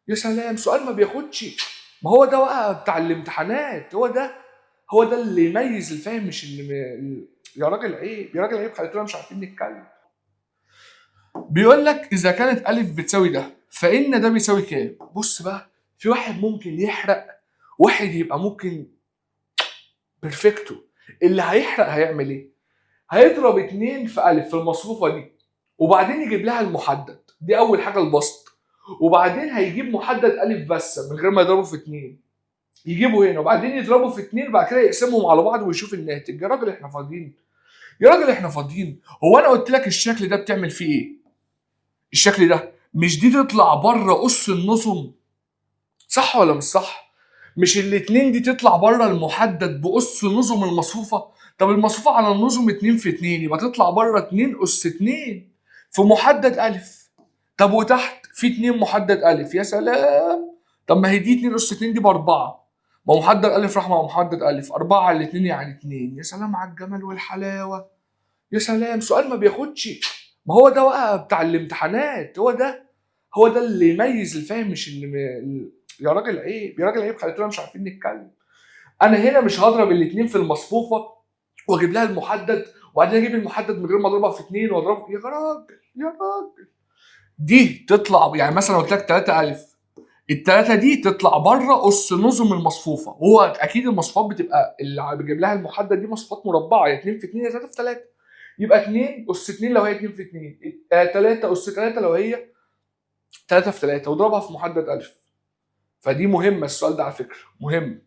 يا سلام، سؤال ما بياخدش. ما هو ده بقى بتاع الامتحانات، هو ده، هو ده اللي يميز الفاهم مش اللي يا راجل عيب، يا راجل عيب، خليتونا مش عارفين نتكلم. بيقول لك اذا كانت الف بتساوي ده فان ده بيساوي كام؟ بص بقى، في واحد ممكن يحرق، واحد يبقى ممكن perfecto. اللي هيحرق هيعمل ايه؟ هيضرب اتنين في الف في المصفوفه دي، وبعدين يجيب لها المحدد، دي اول حاجة البسط، وبعدين هيجيب محدد الف بس من غير ما يضربه في اتنين، يجيبه هنا وبعدين يضربه في اتنين، وبعد كده يقسمهم على بعض ويشوف الناتج. يا راجل احنا فاضيين، يا راجل احنا فاضيين. هو انا قلت لك الشكل ده بتعمل فيه ايه؟ الشكل ده مش دي تطلع بره اس النظم، صح ولا مش صح؟ مش الاتنين دي تطلع بره المحدد بأس نظم المصفوفة؟ طب المصفوفة على النظم 2 في 2، يبقى تطلع بره 2 أس 2 في محدد ألف. طب وتحت في 2 محدد ألف، يا سلام. طب ما هي دي 2 أس 2 دي ب4، ما محدد ألف راح مع محدد ألف، 4 على 2 يعني 2. يا سلام على الجمال والحلاوة، يا سلام، سؤال ما بياخدش. ما هو ده بقى بتاع الامتحانات، هو ده، هو ده اللي يميز الفاهم مش اللي يا راجل عيب، يا راجل عيب، خليتونا مش عارفين نتكلم. انا هنا مش هضرب الاثنين في المصفوفه واجيب لها المحدد، وبعدين اجيب المحدد من غير ما اضربها في اثنين واضربها. يا راجل، يا راجل، دي تطلع يعني مثلا قلت لك 3 الف، الثلاثة دي تطلع بره اس نظم المصفوفه. هو اكيد المصفوفات بتبقى اللي بيجيب لها المحدد دي مصفوفات مربعه، يا 2 في 2 يا 3 في 3، يبقى 2 اس 2 لو هي 2 في 2، 3 اس 3 لو هي 3 في 3، واضربها في محدد الف. فدي مهمه، السؤال ده على فكرة مهم.